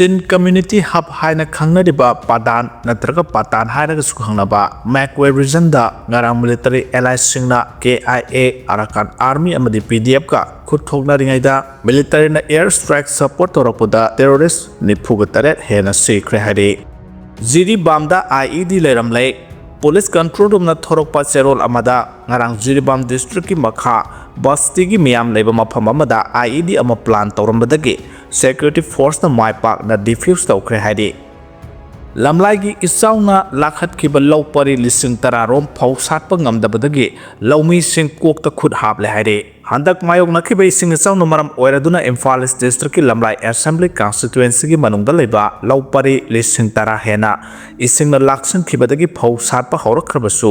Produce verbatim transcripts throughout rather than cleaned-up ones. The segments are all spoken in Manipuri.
ꯆꯤꯟ ꯀꯝꯃ꯭ꯌꯨꯅꯤꯇꯤ ꯍꯕ ꯍꯥꯏꯅ ꯈꯪꯅꯔꯤꯕ ꯄꯥꯗꯥꯟ ꯅꯠꯇ꯭ꯔꯒ ꯄꯥꯇꯥꯟ ꯍꯥꯏꯔꯒꯁꯨ ꯈꯪꯅꯕ ꯃꯦꯛꯋꯦ ꯔꯤꯖꯟꯗ ꯉꯔꯥꯡ military ꯑꯦꯂꯥꯏꯁꯁꯤꯡꯅ K I A, Arakan army ꯑꯃꯗꯤ ꯄꯤ ꯗꯤ ꯑꯦꯐꯀ ꯈꯨꯠ ꯊꯣꯛꯅꯔꯤꯉꯩꯗ ꯃꯤꯂꯤꯇꯔꯤꯅ ꯑꯦꯌꯔ ꯁ꯭ꯇ꯭ꯔꯥꯏꯛ ꯁꯄꯣꯔꯠ ꯇꯧꯔꯛꯄꯗ ꯇꯦꯔꯣꯔꯤꯁ꯭ꯠ ꯅꯤꯐꯨꯒ ꯇꯔꯦꯠ ꯍꯦꯟꯅ ꯁꯤꯈ꯭ꯔꯦ ꯍꯥꯏꯔꯤ꯫ ꯖꯤꯔꯤꯕꯥꯝꯗ ꯑꯥꯏ ꯏ ꯗꯤ ꯂꯩꯔꯝꯂꯦ꯫ ꯄꯨꯂꯤꯁ ꯀꯟꯇ꯭ꯔꯣꯜ ꯔꯨꯝꯅ ꯊꯣꯔꯛꯄ ꯆꯦꯔꯣꯜ ꯑꯃꯗ ꯉꯔꯥꯡ ꯖꯤꯔꯤꯕꯥꯝ ꯗꯤꯁꯇ꯭ꯔꯤꯛꯀꯤ ꯃꯈꯥ ꯕꯁꯇꯤꯒꯤ ꯃꯤꯌꯥꯝ ꯂꯩꯕ ꯃꯐꯝ ꯑꯃꯗ ꯑꯥꯏ ꯏ ꯗꯤ ꯑꯃ ꯄ꯭ꯂꯥꯟ ꯇꯧꯔꯝꯕꯗꯒꯤ ꯁꯦꯀ꯭ꯌꯨꯔꯤꯇꯤ ꯐꯣꯔꯁꯅ ꯃꯥꯏ ꯄꯥꯛꯅ ꯗꯤꯐ꯭ꯌꯨꯁ ꯇꯧꯈ꯭ꯔꯦ ꯍꯥꯏꯔꯤ꯫ ꯂꯝꯂꯥꯏꯒꯤ ꯏꯆꯥꯎꯅ ꯂꯥꯛꯍꯠꯈꯤꯕ ꯂꯧ ꯄꯔꯤ ꯂꯤꯁꯤꯡ ꯇꯔꯥ ꯔꯣꯝ ꯐꯧ ꯁꯥꯠꯄ ꯉꯝꯗꯕꯗꯒꯤ ꯂꯧꯃꯤꯁꯤꯡ ꯀꯣꯛꯇ ꯈꯨꯠ ꯍꯥꯞꯂꯦ ꯍꯥꯏꯔꯤ꯫ ꯍꯟꯗꯛ ꯃꯥꯌꯣꯛꯅꯈꯤꯕ ꯏꯁꯤꯡ ꯏꯆꯥꯎꯅ ꯃꯔꯝ ꯑꯣꯏꯔꯗꯨꯅ ꯏꯝꯐꯥꯜ ꯏꯁ꯭ꯠ ꯗꯤꯁꯇ꯭ꯔꯤꯛꯀꯤ ꯂꯝꯂꯥꯏ ꯑꯦꯁꯦꯝꯕ꯭ꯂꯤ ꯀꯟꯁꯇꯤꯇ꯭ꯋꯦꯟꯁꯤꯒꯤ ꯃꯅꯨꯡꯗ ꯂꯩꯕ ꯂꯧ ꯄꯔꯤ ꯂꯤꯁꯤꯡ ꯇꯔꯥ ꯍꯦꯟꯅ ꯏꯁꯤꯡꯅ ꯂꯥꯛꯁꯤꯟꯈꯤꯕꯗꯒꯤ ꯐꯧ ꯁꯥꯠꯄ ꯍꯧꯔꯛꯈ꯭ꯔꯕꯁꯨ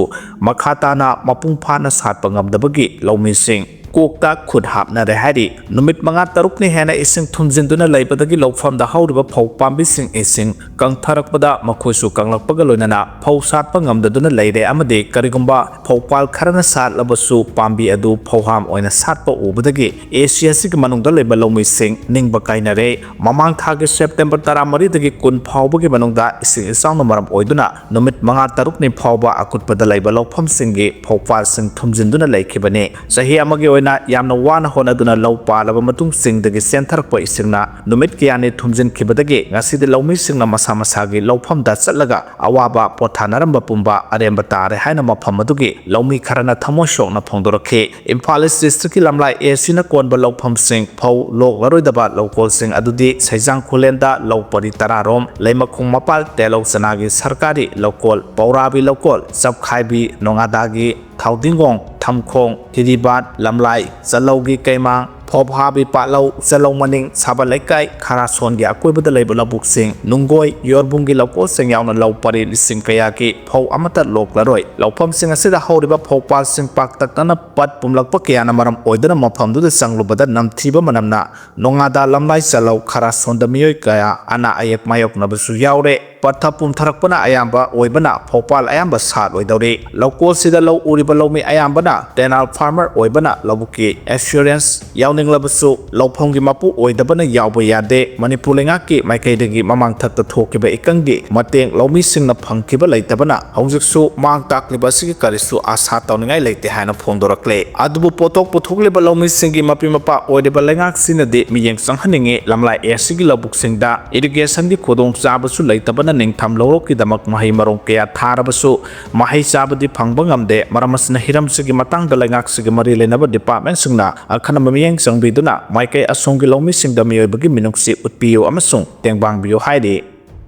ꯃꯈꯥ ꯇꯥꯅ ꯃꯄꯨꯡ ꯐꯥꯅ ꯁꯥꯠꯄ ꯉꯝꯗꯕꯒꯤ ꯂꯧꯃꯤꯁꯤꯡ ꯀꯣꯛꯇ ꯈꯨꯠ ꯍꯥꯞꯅꯔꯦ ꯍꯥꯏꯔꯤ꯫ ꯅꯨꯃꯤꯠ ꯃꯉꯥ ꯇꯔꯨꯛꯅꯤ ꯍꯦꯟꯅ ꯏꯁꯤꯡ ꯊꯨꯝꯖꯤꯟꯗꯨꯅ ꯂꯩꯕꯗꯒꯤ ꯂꯧꯐꯝꯗ ꯍꯧꯔꯤꯕ ꯐꯧ ꯄꯥꯝꯕꯤꯁꯤꯡ ꯏꯁꯤꯡ ꯀꯪꯊꯔꯛꯄꯗ ꯃꯈꯣꯏꯁꯨ ꯀꯪꯂꯛꯄꯒ ꯂꯣꯏꯅꯅ ꯐꯧ ꯁꯥꯠꯄ ꯉꯝꯗꯗꯨꯅ ꯂꯩꯔꯦ ꯑꯃꯗꯤ ꯀꯔꯤꯒꯨꯝꯕ ꯐꯧꯄꯥꯜ ꯈꯔꯅ ꯁꯥꯠꯂꯕꯁꯨ ꯄꯥꯝꯕꯤ ꯑꯗꯨ ꯐꯧꯍꯥꯝ ꯑꯣꯏꯅ ꯁꯥꯠꯄ ꯎꯕꯗꯒꯤ ꯑꯦ ꯁꯤ ꯑꯁꯤꯒꯤ ꯃꯅꯨꯡꯗ ꯂꯩꯕ ꯂꯧꯃꯤꯁꯤꯡ ꯅꯤꯡꯕ ꯀꯥꯏꯅꯔꯦ꯫ ꯃꯃꯥꯡ ꯊꯥꯒꯤ ꯁꯦꯞꯇꯦꯝꯕꯔ ꯇꯔꯥꯃꯔꯤꯗꯒꯤ ꯀꯨꯟ ꯐꯥꯎꯕꯒꯤ ꯃꯅꯨꯡꯗ ꯏꯁꯤꯡ ꯏꯆꯥꯎꯅ ꯃꯔꯝ ꯑꯣꯏꯗꯨꯅ ꯅꯨꯃꯤꯠ ꯃꯉꯥ ꯇꯔꯨꯛꯅꯤ ꯐꯥꯎꯕ ꯑꯀꯨꯠꯄꯗ ꯂꯩꯕ ꯂꯧꯐꯝꯁꯤꯡꯒꯤ ꯐꯧꯄꯥꯜꯁꯤꯡ ꯊꯨꯝꯖꯤꯟꯗꯨꯅ ꯂꯩꯈꯤꯕꯅꯤ꯫ ꯆꯍꯤ ꯑꯃꯒꯤ ꯑꯣꯏꯅ ꯌꯥꯝꯅ ꯋꯥꯅ ꯍꯣꯠꯅꯗꯨꯅ ꯂꯧ ꯄꯥꯜꯂꯕ ꯃꯇꯨꯡ ꯆꯤꯡꯗꯒꯤ ꯆꯦꯟꯊꯔꯛꯄ ꯏꯁꯤꯡꯅ ꯅꯨꯃꯤꯠ ꯀꯌꯥꯅꯤ ꯊꯨꯝꯖꯤꯟꯈꯤꯕꯗꯒꯤ ꯉꯁꯤꯗꯤ ꯂꯧꯃꯤꯁꯤꯡꯅ ꯃꯁꯥ ꯃꯁꯥꯒꯤ ꯂꯧꯐꯝꯗ ꯆꯠꯂꯒ ꯑꯋꯥꯕ ꯄꯣꯊꯥꯅꯔꯝꯕ ꯄꯨꯝꯕ ꯑꯔꯦꯝꯕ ꯇꯥꯔꯦ ꯍꯥꯏꯅ ꯃꯐꯝ ꯑꯗꯨꯒꯤ ꯂꯧꯃꯤ ꯈꯔꯅ ꯊꯃꯣꯏ ꯁꯣꯛꯅ ꯐꯣꯡꯗꯣꯔꯛꯈꯤ꯫ ꯏꯝꯐꯥꯜ ꯏꯁ꯭ꯠ ꯗꯤꯁꯇ꯭ꯔꯤꯛꯀꯤ ꯂꯝꯂꯥꯏ ꯑꯦ ꯁꯤꯅ ꯀꯣꯟꯕ ꯂꯧꯐꯝꯁꯤꯡ ꯐꯧ ꯂꯣꯛꯂꯔꯣꯏꯗꯕ ꯂꯧꯀꯣꯜꯁꯤꯡ ꯑꯗꯨꯗꯤ ꯁꯩꯖꯥꯡ ꯈꯨꯂꯦꯟꯗ ꯂꯧ ꯄꯔꯤ ꯇꯔꯥ ꯔꯣꯝ, ꯂꯩꯃꯈꯣꯡ ꯃꯄꯥꯜ ꯇꯦꯂꯧ ꯆꯅꯥꯒꯤ ꯁꯔꯀꯥꯔꯤ ꯂꯧꯀꯣꯜ, ꯄꯧꯔꯥꯕꯤ ꯂꯧꯀꯣꯜ, ꯆꯞꯈꯥꯏꯕꯤ, ꯅꯣꯉꯥꯗꯥꯒꯤ ꯊꯥꯎꯗꯤꯡꯒꯣꯡ, ꯊꯝꯈꯣꯡ, ꯊꯤꯔꯤꯕꯥꯠ, ꯂꯝꯂꯥꯏ, ꯆꯂꯧꯒꯤ ꯀꯩꯃꯥꯡ, ꯐꯣꯞꯍꯥꯕꯤ ꯄꯥꯠꯂꯧ, ꯆꯂꯧ ꯃꯅꯤꯡ, ꯁꯥꯕꯜ ꯂꯩꯀꯥꯏ, ꯈꯔꯥꯁꯣꯟꯒꯤ ꯑꯀꯣꯏꯕꯗ ꯂꯩꯕ ꯂꯧꯕꯨꯛꯁꯤꯡ, ꯅꯨꯡꯒꯣꯏ, ꯌꯣꯔꯕꯨꯡꯒꯤ ꯂꯧꯀꯣꯜꯁꯤꯡ ꯌꯥꯎꯅ ꯂꯧ ꯄꯔꯤ ꯂꯤꯁꯤꯡ ꯀꯌꯥꯒꯤ ꯐꯧ ꯑꯃꯠꯇ ꯂꯣꯛꯂꯔꯣꯏ꯫ ꯂꯧꯐꯝꯁꯤꯡ ꯑꯁꯤꯗ ꯍꯧꯔꯤꯕ ꯐꯧ ꯄꯥꯜꯁꯤꯡ ꯄꯥꯛꯇꯛꯅꯅ ꯄꯠ ꯄꯨꯝꯂꯛꯄ ꯀꯌꯥꯅ ꯃꯔꯝ ꯑꯣꯏꯗꯨꯅ ꯃꯐꯝꯗꯨꯗ ꯆꯪꯂꯨꯕꯗ ꯅꯝꯊꯤꯕ ꯃꯅꯝꯅ ꯅꯣꯡꯉꯥꯗꯥ ꯂꯝꯂꯥꯏ ꯆꯂꯧ ꯈꯔꯥꯁꯣꯟꯗ ꯃꯤꯑꯣꯏ ꯀꯌꯥ ꯑꯅꯥ ꯑꯌꯦꯛ ꯃꯥꯌꯣꯛꯅꯕꯁꯨ ꯌꯥꯎꯔꯦ꯫ ꯄꯠꯊ ꯄꯨꯝꯊꯔꯛꯄꯅ ꯑꯌꯥꯝꯕ ꯑꯣꯏꯕꯅ ꯐꯧꯄꯥꯜ ꯑꯌꯥꯝꯕ ꯁꯥꯠꯂꯣꯏꯗꯧꯔꯤ꯫ ꯂꯧꯀꯣꯜꯁꯤꯗ ꯂꯧ ꯎꯔꯤꯕ ꯂꯧꯃꯤ ꯑꯌꯥꯝꯕꯅ tenant farmer ꯑꯣꯏꯕꯅ ꯂꯧꯕꯨꯛꯀꯤ insurance ꯌꯥꯎꯅꯤꯡꯂꯕꯁꯨ ꯂꯧꯐꯝꯒꯤ ꯃꯄꯨ ꯑꯣꯏꯗꯕꯅ ꯌꯥꯎꯕ ꯌꯥꯗꯦ꯫ ꯃꯅꯤꯄꯨꯔ ꯂꯩꯉꯥꯛꯀꯤ ꯃꯥꯏꯀꯩꯗꯒꯤ ꯃꯃꯥꯡꯊꯛꯇ ꯊꯣꯛꯈꯤꯕ ꯏꯀꯪꯒꯤ ꯃꯇꯦꯡ ꯂꯧꯃꯤꯁꯤꯡꯅ ꯐꯪꯈꯤꯕ ꯂꯩꯇꯕꯅ ꯍꯧꯖꯤꯛꯁꯨ ꯃꯥꯡ ꯇꯥꯛꯂꯤꯕ ꯑꯁꯤꯒꯤ ꯀꯔꯤꯁꯨ ꯑꯥꯁꯥ ꯇꯧꯅꯤꯡꯉꯥꯏ ꯂꯩꯇꯦ ꯍꯥꯏꯅ ꯐꯣꯡꯗꯣꯔꯛꯂꯦ꯫ ꯑꯗꯨꯕꯨ ꯄꯣꯠꯊꯣꯛ ꯄꯨꯊꯣꯛꯂꯤꯕ ꯂꯧꯃꯤꯁꯤꯡꯒꯤ ꯃꯄꯤ ꯃꯄꯥ ꯑꯣꯏꯔꯤꯕ ꯂꯩꯉꯥꯛꯁꯤꯅꯗꯤ ꯃꯤꯠꯌꯦꯡ ꯆꯪꯍꯟꯅꯤꯡꯉꯤ꯫ ꯂꯝꯂꯥꯏ ꯑꯦꯁꯤꯒꯤ ꯂꯧꯕꯨꯛꯁꯤꯡꯗ irrigation ꯒꯤ ꯈꯨꯗꯣꯡꯆꯥꯕꯁꯨ ꯂꯩꯇꯕꯅ ꯅꯤꯡꯊꯝ ꯂꯧꯔꯣꯛꯀꯤꯗꯃꯛ ꯃꯍꯩ ꯃꯔꯣꯡ ꯀꯌꯥ ꯊꯥꯔꯕꯁꯨ ꯃꯍꯩ ꯆꯥꯕꯗꯤ ꯐꯪꯕ ꯉꯝꯗꯦ꯫ ꯃꯔꯝ ꯑꯁꯤꯅ ꯍꯤꯔꯝꯁꯤꯒꯤ ꯃꯇꯥꯡꯗ ꯂꯩꯉꯥꯛꯁꯤꯒꯤ ꯃꯔꯤ ꯂꯩꯅꯕ department ꯁꯤꯡꯅ ꯑꯈꯟꯅꯕ ꯃꯤꯠꯌꯦꯡ ꯆꯪꯕꯤꯗꯨꯅ ꯃꯥꯏꯀꯩ ꯑꯁꯣꯝꯒꯤ ꯂꯧꯃꯤꯁꯤꯡꯗ ꯃꯤꯑꯣꯏꯕꯒꯤ ꯃꯤꯅꯨꯡꯁꯤ ꯎꯠꯄꯤꯌꯨ ꯑꯃꯁꯨꯡ ꯇꯦꯡꯕꯥꯡꯕꯤꯌꯨ ꯍꯥꯏꯔꯤ꯫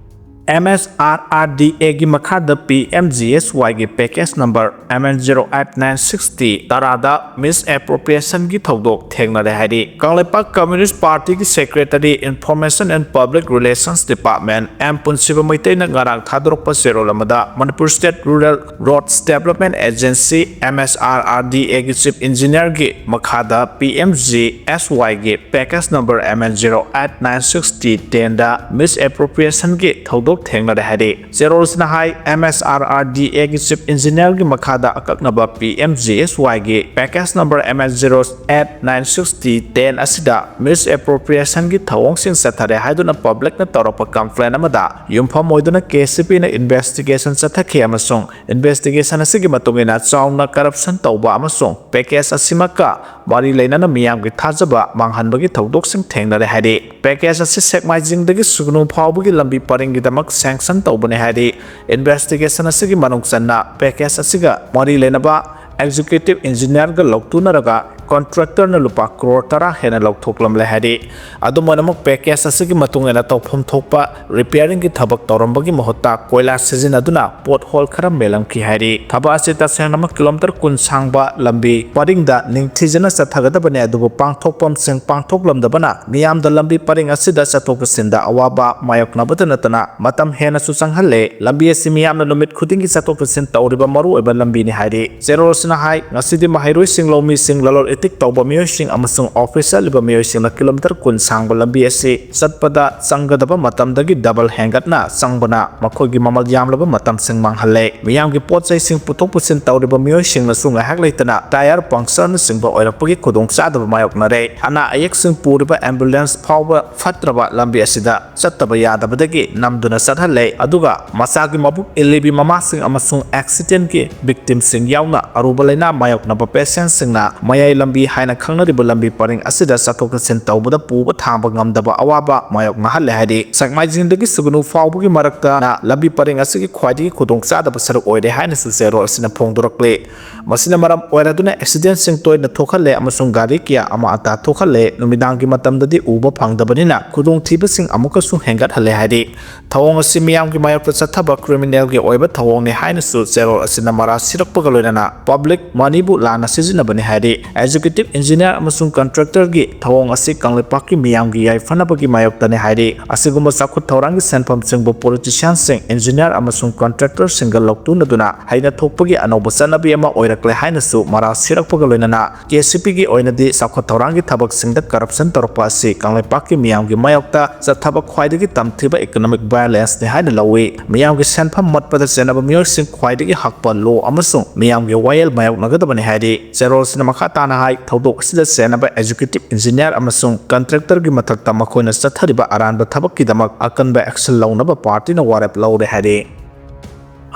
M S R R D A ꯒꯤ ꯃꯈꯥꯗ P M G S Y ꯒꯤ package number M N zero eight nine six T ꯇꯔꯥꯗ misappropriation ꯒꯤ ꯊꯧꯗꯣꯛ ꯊꯦꯡꯅꯔꯦ ꯍꯥꯏꯔꯤ꯫ ꯀꯪꯂꯩꯄꯥꯛ Communist Party ꯒꯤ Secretary, Information and Public Relations Department, M ꯄꯨꯟꯁꯤꯕ ꯃꯩꯇꯩꯅ ꯉꯔꯥꯡ ꯊꯥꯗꯣꯔꯛꯄ ꯆꯦꯔꯣꯜ ꯑꯃꯗ, Manipur State Rural Roads Development Agency, M S R R D A ꯒꯤ Chief Engineer ꯒꯤ ꯃꯈꯥꯗ P M G S Y ꯒꯤ package number M N zero eight nine six T ten ꯗ misappropriation ꯒꯤ ꯊꯧꯗꯣꯛ ꯊꯦꯡꯅꯔꯦ ꯍꯥꯏꯔꯤ꯫ ꯆꯦꯔꯣꯜꯁꯤꯅ ꯍꯥꯏ, M S R R D A ꯒꯤ Chief Engineer ꯒꯤ ꯃꯈꯥꯗ ꯑꯀꯛꯅꯕ P M G S Y ꯒꯤ package number M N zero eight nine six T ten ꯑꯁꯤꯗ misappropriation ꯒꯤ ꯊꯧꯑꯣꯡꯁꯤꯡ ꯆꯠꯊꯔꯦ ꯍꯥꯏꯗꯨꯅ public ꯅ ꯇꯧꯔꯛꯄ complaint ꯑꯃꯗ ꯌꯨꯝꯐꯝ ꯑꯣꯏꯗꯨꯅ K C P ꯅ investigation ꯆꯠꯊꯈꯤ ꯑꯃꯁꯨꯡ investigation ꯑꯁꯤꯒꯤ ꯃꯇꯨꯡ ꯏꯟꯅ ꯆꯥꯎꯅ corruption ꯇꯧꯕ ꯑꯃꯁꯨꯡ package ꯑꯁꯤꯃꯛꯀ ꯃꯔꯤ ꯂꯩꯅꯅ ꯃꯤꯌꯥꯝꯒꯤ ꯊꯥꯖꯕ ꯃꯥꯡꯍꯟꯕꯒꯤ ꯊꯧꯗꯣꯛꯁꯤꯡ ꯊꯦꯡꯅꯔꯦ ꯍꯥꯏꯔꯤ꯫ Package ꯑꯁꯤ ꯁꯦꯛꯃꯥꯏꯖꯤꯡꯗꯒꯤ ꯁꯨꯒꯅꯨ ꯐꯥꯎꯕꯒꯤ ꯂꯝꯕꯤ ꯄꯔꯤꯡꯒꯤꯗꯃꯛ sanction ꯇꯧꯕꯅꯤ ꯍꯥꯏꯔꯤ꯫ Investigation ꯑꯁꯤꯒꯤ ꯃꯅꯨꯡ ꯆꯟꯅ package ꯑꯁꯤꯒ ꯃꯔꯤ ꯂꯩꯅꯕ executive engineer ꯒ ꯂꯧꯇꯨꯅꯔꯒ contractor ꯅ ꯂꯨꯄꯥ ꯀ꯭ꯔꯣꯔ ꯇꯔꯥ ꯍꯦꯟꯅ ꯂꯧꯊꯣꯛꯂꯝꯂꯦ ꯍꯥꯏꯔꯤ꯫ ꯑꯗꯨꯝ ꯑꯣꯏꯅꯃꯛ, package ꯑꯁꯤꯒꯤ ꯃꯇꯨꯡ ꯏꯟꯅ ꯇꯧꯐꯝ ꯊꯣꯛꯄ repairing ꯒꯤ ꯊꯕꯛ ꯇꯧꯔꯝꯕꯒꯤ ꯃꯍꯨꯠꯇ ꯀꯣꯏꯂꯥ ꯁꯤꯖꯤꯟꯅꯗꯨꯅ pothole ꯈꯔ ꯃꯦꯜꯂꯝꯈꯤ ꯍꯥꯏꯔꯤ꯫ ꯊꯕꯛ ꯑꯁꯤ ꯇꯁꯦꯡꯅꯃꯛ kilometer ꯀꯨꯟ ꯁꯥꯡꯕ ꯂꯝꯕꯤ ꯄꯔꯤꯡꯗ ꯅꯤꯡꯊꯤꯖꯅ ꯆꯠꯊꯒꯗꯕꯅꯤ, ꯑꯗꯨꯕꯨ ꯄꯥꯡꯊꯣꯛꯐꯝꯁꯤꯡ ꯄꯥꯡꯊꯣꯛꯂꯝꯗꯕꯅ ꯃꯤꯌꯥꯝꯗ ꯂꯝꯕꯤ ꯄꯔꯤꯡ ꯑꯁꯤꯗ ꯆꯠꯊꯣꯛ ꯆꯠꯁꯤꯟꯗ ꯑꯋꯥꯕ ꯃꯥꯌꯣꯛꯅꯕꯇ ꯅꯠꯇꯅ ꯃꯇꯝ ꯍꯦꯟꯅꯁꯨ ꯆꯪꯍꯜꯂꯦ꯫ ꯂꯝꯕꯤ ꯑꯁꯤ ꯃꯤꯌꯥꯝꯅ ꯅꯨꯃꯤꯠ ꯈꯨꯗꯤꯡꯒꯤ ꯆꯠꯊꯣꯛ ꯆꯠꯁꯤꯟ ꯇꯧꯔꯤꯕ ꯃꯔꯨꯑꯣꯏꯕ ꯂꯝꯕꯤꯅꯤ ꯍꯥꯏꯔꯤ꯫ ꯆꯦꯔꯣꯜꯁꯤꯅ ꯍꯥꯏ, ꯉꯁꯤꯗꯤ ꯃꯍꯩꯔꯣꯏꯁꯤꯡ, ꯂꯧꯃꯤꯁꯤꯡ, ꯂꯂꯣꯟ ꯄꯣꯂꯤꯇꯤꯛ ꯇꯧꯕ ꯃꯤꯑꯣꯏꯁꯤꯡ ꯑꯃꯁꯨꯡ ꯑꯣꯐꯤꯁ ꯆꯠꯂꯤꯕ ꯃꯤꯑꯣꯏꯁꯤꯡꯅ ꯀꯤꯂꯣꯃꯤꯇꯔ ꯀꯨꯟ ꯁꯥꯡꯕ ꯂꯝꯕꯤ ꯑꯁꯤ ꯆꯠꯄꯗ ꯆꯪꯒꯗꯕ ꯃꯇꯝꯗꯒꯤ ꯗꯕꯜ ꯍꯦꯟꯒꯠꯅ ꯆꯪꯕꯅ ꯃꯈꯣꯏꯒꯤ ꯃꯃꯜ ꯌꯥꯝꯂꯕ ꯃꯇꯝꯁꯤꯡ ꯃꯥꯡꯍꯜꯂꯦ꯫ ꯃꯤꯌꯥꯝꯒꯤ ꯄꯣꯠ ꯆꯩꯁꯤꯡ ꯄꯨꯊꯣꯛ ꯄꯨꯁꯤꯟ ꯇꯧꯔꯤꯕ ꯃꯤꯑꯣꯏꯁꯤꯡꯅꯁꯨ ꯉꯥꯏꯍꯥꯛ ꯂꯩꯇꯅ ꯇꯥꯌꯔ ꯄꯪꯆꯔꯅꯆꯤꯡꯕ ꯑꯣꯏꯔꯛꯄꯒꯤ ꯈꯨꯗꯣꯡꯆꯥꯗꯕ ꯃꯥꯌꯣꯛꯅꯔꯦ꯫ ꯑꯅꯥ ꯑꯌꯦꯛꯁꯤꯡ ꯄꯨꯔꯤꯕ ꯑꯦꯝꯕꯨꯂꯦꯟꯁ ꯐꯥꯎꯕ ꯐꯠꯇ꯭ꯔꯕ ꯂꯝꯕꯤ ꯑꯁꯤꯗ ꯆꯠꯇꯕ ꯌꯥꯗꯕꯗꯒꯤ ꯅꯝꯗꯨꯅ ꯆꯠꯍꯜꯂꯦ꯫ ꯑꯗꯨꯒ ꯃꯆꯥꯒꯤ ꯃꯕꯨꯛ ꯏꯜꯂꯤꯕꯤ ꯃꯃꯥꯁꯤꯡ ꯑꯃꯁꯨꯡ ꯑꯦꯛꯁꯤꯗꯦꯟꯒꯤ ꯚꯤꯛꯇꯤꯝꯁꯤꯡ ꯌꯥꯎꯅ ꯑꯔꯨꯕ ꯂꯥꯏꯅꯥ ꯃꯥꯌꯣꯛꯅꯕ ꯄꯦꯁꯦꯟꯁꯤꯡꯅ ꯃꯌꯥꯏ ꯂꯝꯕꯤ ꯍꯥꯏꯅ ꯈꯪꯅꯔꯤꯕ ꯂꯝꯕꯤ ꯄꯔꯤꯡ ꯑꯁꯤꯗ ꯆꯠꯊꯣꯛ ꯆꯠꯁꯤꯟ ꯇꯧꯕꯗ ꯄꯨꯕ ꯊꯥꯡꯕ ꯉꯝꯗꯕ ꯑꯋꯥꯕ ꯃꯥꯌꯣꯛꯅꯍꯜꯂꯦ ꯍꯥꯏꯔꯤ꯫ ꯁꯦꯛꯃꯥꯏꯖꯤꯡꯗꯒꯤ ꯁꯨꯒꯅꯨ ꯐꯥꯎꯕꯒꯤ ꯃꯔꯛꯇ ꯂꯝꯕꯤ ꯄꯔꯤꯡ ꯑꯁꯤꯒꯤ ꯈ꯭ꯋꯥꯏꯗꯒꯤ ꯈꯨꯗꯣꯡꯆꯥꯗꯕ ꯁꯔꯨꯛ ꯑꯣꯏꯔꯦ ꯍꯥꯏꯅꯁꯨ ꯆꯦꯔꯣꯜ ꯑꯁꯤꯅ ꯐꯣꯡꯗꯣꯔꯛꯂꯤ꯫ ꯃꯁꯤꯅ ꯃꯔꯝ ꯑꯣꯏꯔꯗꯨꯅ ꯑꯦꯛꯁꯤꯗꯦꯟꯁꯤꯡ ꯇꯣꯏꯅ ꯊꯣꯛꯍꯜꯂꯦ ꯑꯃꯁꯨꯡ ꯒꯥꯔꯤ ꯀꯌꯥ ꯑꯃ ꯑꯇꯥ ꯊꯣꯛꯍꯜꯂꯦ꯫ ꯅꯨꯃꯤꯗꯥꯡꯒꯤ ꯃꯇꯝꯗꯗꯤ ꯎꯕ ꯐꯪꯗꯕꯅꯤꯅ ꯈꯨꯗꯣꯡꯊꯤꯕꯁꯤꯡ ꯑꯃꯨꯛꯀꯁꯨ ꯍꯦꯟꯒꯠꯍꯜꯂꯦ ꯍꯥꯏꯔꯤ꯫ ꯊꯧꯑꯣꯡ ꯑꯁꯤ ꯃꯤꯌꯥꯝꯒꯤ ꯃꯥꯌꯣꯛꯇ ꯆꯠꯊꯕ ꯀ꯭ꯔꯤꯃꯤꯅꯦꯜꯒꯤ ꯑꯣꯏꯕ ꯊꯧꯑꯣꯡꯅꯤ ꯍꯥꯏꯅꯁꯨ ꯆꯦꯔꯣꯜ ꯑꯁꯤꯅ ꯃꯔꯥ ꯁꯤꯔꯛꯄꯒ ꯂꯣꯏꯅꯅ ꯄꯕ꯭ꯂꯤꯛ ꯃꯅꯤꯕꯨ ꯂꯥꯟꯅ ꯁꯤꯖꯤꯟꯅꯕꯅꯤ ꯍꯥꯏꯔꯤ꯫ ꯑꯦꯛꯖꯤꯀ꯭ꯌꯨꯇꯤꯚ ꯏꯟꯖꯤꯅꯤꯌꯥꯔ ꯑꯃꯁꯨꯡ ꯀꯟꯇ꯭ꯔꯦꯛꯇꯔꯒꯤ ꯊꯧꯑꯣꯡ ꯑꯁꯤ ꯀꯪꯂꯩꯄꯥꯛꯀꯤ ꯃꯤꯌꯥꯝꯒꯤ ꯌꯥꯏꯐꯅꯕꯒꯤ ꯃꯥꯌꯣꯛꯇꯅꯤ ꯍꯥꯏꯔꯤ꯫ ꯑꯁꯤꯒꯨꯝꯕ ꯆꯥꯎꯈꯠ ꯊꯧꯔꯥꯡꯒꯤ ꯁꯦꯟꯐꯝꯁꯤꯡꯕꯨ ꯄꯣꯂꯤꯇꯤꯁꯤꯌꯥꯟꯁꯤꯡ, ꯏꯟꯖꯤꯅꯤꯌꯥꯔ ꯑꯃꯁꯨꯡ ꯀꯟꯇ꯭ꯔꯦꯛꯇꯔꯁꯤꯡꯒ ꯂꯧꯇꯨꯅꯗꯨꯅ ꯍꯩꯅ ꯊꯣꯛꯄꯒꯤ ꯑꯅꯧꯕ ꯆꯠꯅꯕꯤ ꯑꯃ ꯑꯣꯏꯔꯛꯂꯦ ꯍꯥꯏꯅꯁꯨ ꯃꯔꯥ ꯁꯤꯔꯛꯄꯒ ꯂꯣꯏꯅꯅ ꯀꯦ ꯁꯤ ꯄꯤꯒꯤ ꯑꯣꯏꯅꯗꯤ ꯆꯥꯎꯈꯠ ꯊꯧꯔꯥꯡꯒꯤ ꯊꯕꯛꯁꯤꯡꯗ ꯀꯔꯞꯁꯟ ꯇꯧꯔꯛꯄ ꯑꯁꯤ ꯀꯪꯂꯩꯄꯥꯛꯀꯤ ꯃꯤꯌꯥꯝꯒꯤ ꯃꯥꯌꯣꯛꯇ ꯆꯠꯊꯕ ꯈ꯭ꯋꯥꯏꯗꯒꯤ ꯇꯝꯊꯤꯕ ꯏꯀꯣꯅꯣꯃꯤꯛ ꯚꯥꯏꯑꯣꯂꯦꯟꯁꯅꯤ ꯍꯥꯏꯅ ꯂꯧꯏ꯫ ꯃꯤꯌꯥꯝꯒꯤ ꯁꯦꯟꯐꯝ ꯃꯠꯄꯗ ꯆꯦꯟꯅꯕ ꯃꯤꯑꯣꯏꯁꯤꯡ ꯈ꯭ꯋꯥꯏꯗꯒꯤ ꯍꯛꯄ ꯂꯣ ꯑꯃꯁꯨꯡ ꯃꯤꯌꯥꯝꯒꯤ ꯋꯥꯌꯦꯜ ꯃꯥꯌꯣꯛꯅꯒꯗꯕꯅꯤ ꯍꯥꯏꯔꯤ꯫ ꯆꯦꯔꯣꯜꯁꯤꯅ ꯃꯈꯥ ꯇꯥꯅ ꯍꯥꯏ, ꯊꯧꯗꯣꯛ ꯑꯁꯤꯗ ꯆꯦꯟꯅꯕ ꯑꯦꯛꯖꯤꯀ꯭ꯌꯨꯇꯤꯚ ꯏꯟꯖꯤꯅꯤꯌꯥꯔ ꯑꯃꯁꯨꯡ ꯀꯟꯇ꯭ꯔꯦꯛꯇꯔꯒꯤ ꯃꯊꯛꯇ ꯃꯈꯣꯏꯅ ꯆꯠꯊꯔꯤꯕ ꯑꯔꯥꯟꯕ ꯊꯕꯛꯀꯤꯗꯃꯛ ꯑꯀꯟꯕ ꯑꯦꯛꯁꯟ ꯂꯧꯅꯕ ꯄꯥꯔꯇꯤꯅ ꯋꯥꯔꯦꯞ ꯂꯧꯔꯦ ꯍꯥꯏꯔꯤ꯫